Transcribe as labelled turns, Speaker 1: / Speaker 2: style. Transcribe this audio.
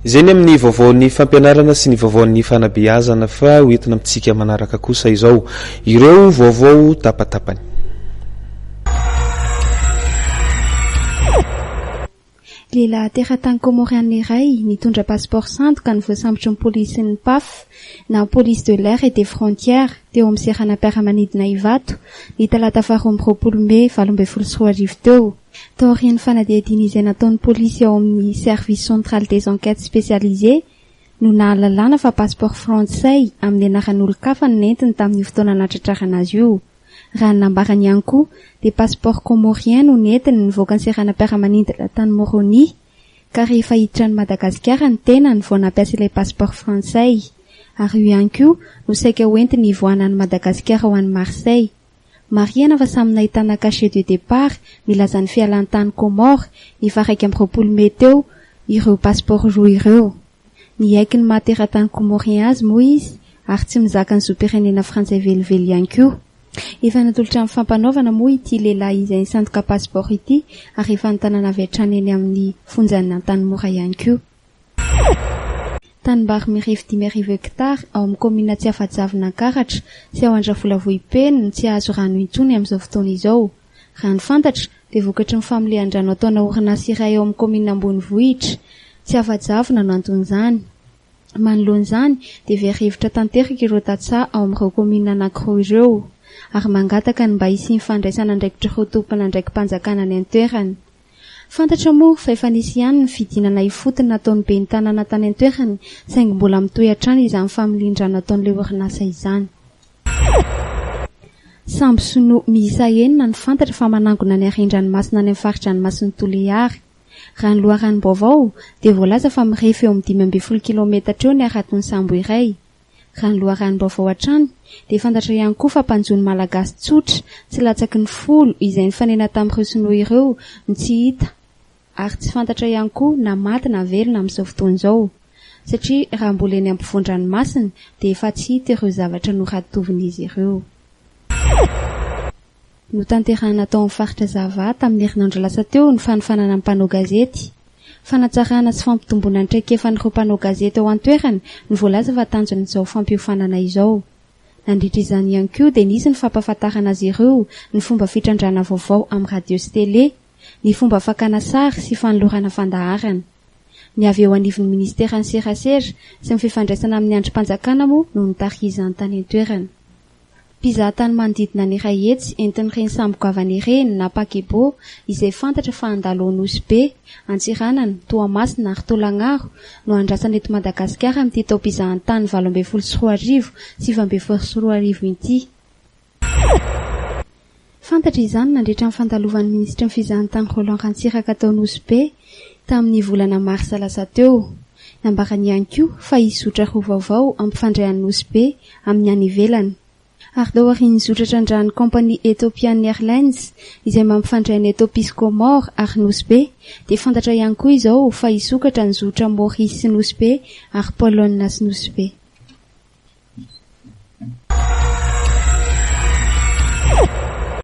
Speaker 1: Izay ny amin'ny vaovaon'ny fampianarana sy ny vaovaon'ny fanabeazana fa ho entina amintsika manaraka kosa izao ireo vaovao tapatapany.
Speaker 2: Lehilahy teratany Kômôriana iray nitondra pasipaoro sandoka no voasambotry ny polisin'ny Paf, na Police de l'air et des frontières, teo amin'ny seranam-piaramanidina Ivato, ny talata faha 22 mey 2018 teo. Taorian'ny fanadihadiana izay nataon'ny polisy ao amin'ny Service central des enquêtes spécialisées no nahalalana fa pasipaoro frantsay amin'ny anaran'olon-kafa no nentiny tamin'io fotoana nahatratrarana azy io. Raha ny nambarany ihany koa dia pasipaoro comorien no nentiny nivoaka ny seranam-piaramanidina tany Moroni ka rehefa hiditra an'i Madagasikara ny tenany vao nampiasa ilay pasipaoro frantsay ary io ihany koa no saika hoentiny hivoahana an'i Madagasikara ho any Marseille. Marihana fa samy nahitana cachet de départ milaza ny fialany tany Comores ny faha 21 mey teo ireo pasipaoro roa ireo. Niaiky ny maha teratany Comorien azy moa izy ary tsy mizaka ny zom-pirenena frantsay velively ihany koa. Efa natolotra ny fampanaovana moa ity lehilahy izay nisandoka pasipaoro ity ary efa notanana avy hatrany eny amin'ny fonjan'ny Antanimora ihany koa. Tanimbary mirefy 5000 hektara ao amin'ny kaominina Tsiafajavona Ankaratra sy ao Andravola Vohipeno no tsy hahazo rano intsony amin'izao fotoana izao. Raha ny fantatra dia vokatry ny famolehan-drano ataona orinasa iray ao amin'ny kaominina ambonivohitra Tsiafajavona no anton'izany. Manoloana izany dia very hevitra tanteraka ireo tantsaha ao amin'ireo kaominina anankiroa ireo ary mangataka ny mba hisian'ny fandraisana andraikitr'ireo tompon'andraiki-panjakana any an-toerana. Fantatra moa fa efa nisy ihany ny fidinana ifotony nataon'ny ben'ny tanàna tany an-toerana saingy mbola mitohy hatrany izany familian-drano ataon'ilay orinasa izany. Sambo sinoa miisa enina no fantatra fa manangona ny haren-dranomasina any amin'ny fari-dranomasin'i Toliara. Raha ny loharanom-baovao dia voalaza fa mirefy eo amin'ny 15 kilaometatra eo ny haraton'ny sambo iray. Raha ny loharanom-baovao hatrany dia fantatra ihany koa fa mpanjono malagasy tsotra tsy latsaky ny folo izay nifanena tamin'ireo sinoa ireo no tsy hita ary tsy fantatra ihany koa na maty na velona amin'izao fotoana izao satria raha mbola eny ampovoan-dranomasina dia efa tsy hita ireo zavatra noratovin'izy ireo. Notanterahina tao amin'ny faritra Zava tamin'ny herinandro lasa teo ny fanofanana ny mpanao gazety. Fanatsarana sy fampitomboana ny traikefan'ireo mpanao gazety ao an-toerana no voalaza fa tanjon'izao fampiofanana izao. Nandritra izany ihany koa dia nisy ny fampahafantarana azy ireo ny fomba fitrandrahana vaovao amin'ny radio sy tele, ny fomba fakana sary sy fanolorana fandaharana. Ny avy eo anivon'ny ministeran'ny serasera sy ny fifandraisana amin'ny andrim-panjakana moa no nitarika izany tany an-toerana. Mpizahatany manodidina ny 100 entin'ireny sambo goavana ireny na paquebot izay fantatra fa handalo ao Nosy Be, Antsiranana, Toamasina ary Taolagnaro no andrasana eto Madagasikara amin'ity taom-pizahantany 2018 2019 ity. Fantatra izany nandritra ny fandalovan'ny minisitry ny fizahantany Roland Ratsiraka tao Nosy Be tamin'ny volana marsa lasa teo. Nambarany ihany koa fa hisy zotra roa vaovao hampifandray an'i Nosy Be amin'ny any ivelany. Ary taorian'ny zotra trandrahan'ny kaompania Ethiopian Airlines izay mampifandray an'i Ethiopie sy Comores ary Nosy Be dia fantatra ihany koa izao fa hisokatra ny zotra Maurice sy Nosy Be ary Pologne sy Nosy Be.